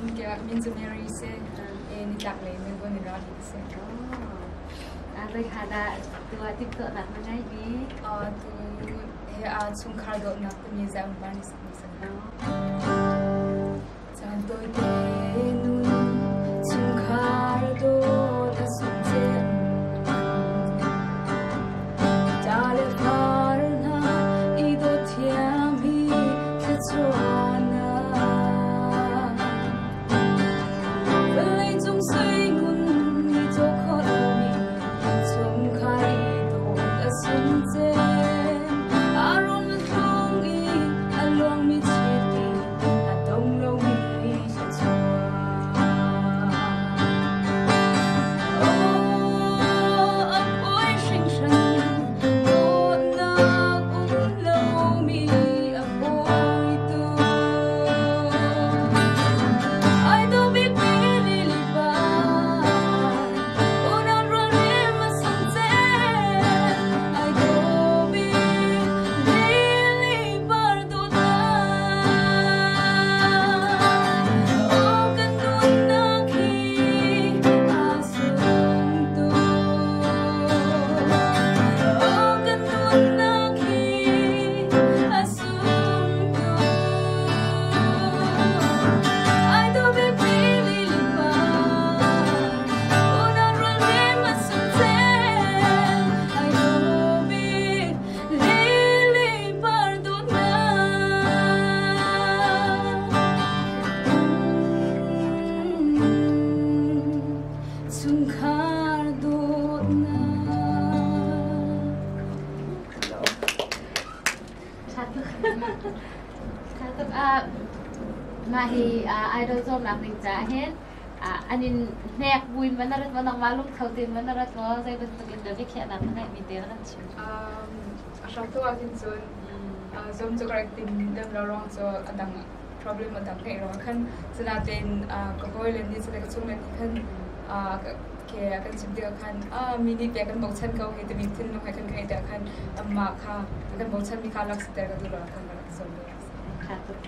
Min cu Mary si. Nitlak lei Melbourne in ra mi si. Zei kha dah tuah timhtuahnak na ngeih mi? Tu he a chungkhar dawtnak timi Zion Par nih sak mi si. Caan tawite nun chungkhar dawt a sung cem. Ṭa le far hna i dawt thiam hi thluachuahnak. Vawleicung sui ngun i cawk khawh lomi chungkhar i dawt a sung cem. A rum thlung i a luangmi chiti a dong lomi thluachuah. Aw, a pawi hringhran, dawtnak um lomi a pawi tuk. Ai dawh bikmi lili par, unau rualrem a sung cem. Ai dawh bik lili par dawtnak. Aw, kan nunnak hi aa sung tuk. Aw, kan nunnak hi a sung tuk. Ai dawh bikmi lili par, unau rualrem a sung cem. Ai dawh bik lili par dawtnak. Chungkhar dawtnak. Ṭha tuk. Ṭha tuk. Mah hi idol zuamnak ding caah hin an in hnek buin ma na rat maw nangmah lungtho tein ma na rat maw zei bantuk in dah biakhiahnak na ngeihmi te na kan chim. A hramthawk ah khin cun zuam cu ka rak tim lem lo ruang cu a dang problem a dang ngeih ruangah khan cunatein ka hawile nih cun ka chungle nih khan ke a kan chim tikah khan mi nih pek kan bochan ko hei timi thinlung he khan ka ngeih tikah khan amah kha a kan bochanmi kha lak siter ka duh lo khan ka rak zuam ve. Tha tuk.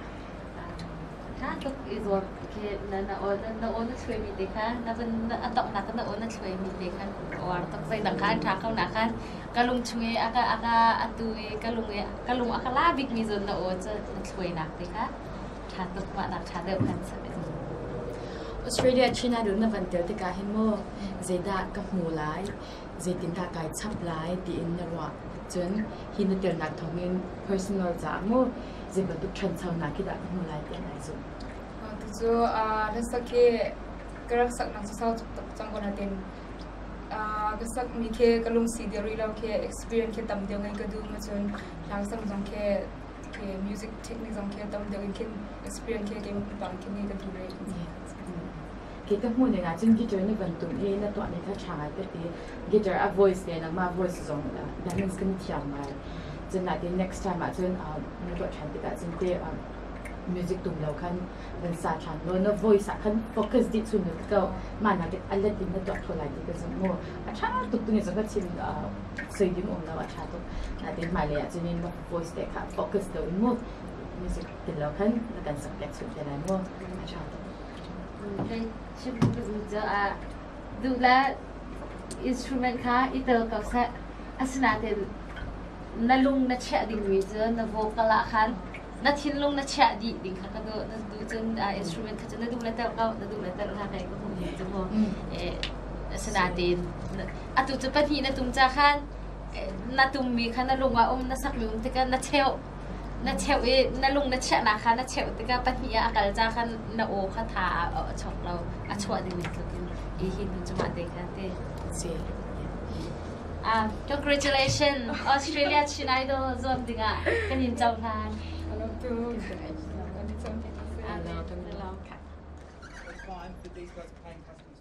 Tha tuk i zuam khi na na aw na aw na thluaimi te kha na van a donghnak na aw na thluaimi te khan uar tuk zeidang kha an ṭha ko na khan ka lung chung i aka aka atu i ka lung i ka lung a ka la bikmi zawn na aw cu na thluainak te kha ṭha tuk mah nak ṭha deuh khan sak i Australia China dun na van tel tikah hin maw zeidah ka hmu lai zeitindah kai chap lai tiin na ruah cun hi na telnak thawngin personal caah maw zei bantuk ṭhanchonak khi dah ka hmu lai tiah nai zumh? Tucu hlasak hi ka rak saknak cu sau tuk cang ko nain ka sakmi khi ka lungsi deuh rih lo khi experience khi tam deuh ngai ka duh ma cun hla ka sak zong khi khi music technique zong khi tam deuh in khin experience khi keimah pumpak in khin ka duh rih. Khi ka hmuh ning ahcun guitar na van tum i na tuah mi kha ṭha ngai tete guitar a voice le nangmah voice zong balance kan thiam ngai. Cun natin next time ahcun na tuah ṭhan tikah cun te music tum lo khan van sa ṭhan law na voice ah khan focus dih chung na ko mah nak a let in na tuah kho lai ti ka zumh mu a ṭha tuk tu ni zong ka chim soi ding um lo a ṭha tuk natin hmailei ah cun na voice te kha focus do in mu music tel lo khan na kan sak piak chung te lai mu a ṭha tuk. Kai chim duhmi cu duh le instrument kha i tel ko seh asinain na lung na chiah dingmi cu na vocal ah khan na thinlung na chiah dih ding kha ka duh na duh cun instrument kha cu na duh le tel ko na duh le tel hlah kai ka hmuh cu mu asinain atu cu pahnih na tum ca khan na tummi kha na lung ah um na sakmi um tikah na cheuh na cheuh i na lung na chiahnak kha na cheuh tikah pahnih ah a kal ca khan na aw kha tha a chok lo a chuah ding tluk in i hi hnu cu mah te kha te si. Congratulations Australia Chin Idol zuam dingah kan in cohlan. I love to. I love. Fine, but these guys are playing custom.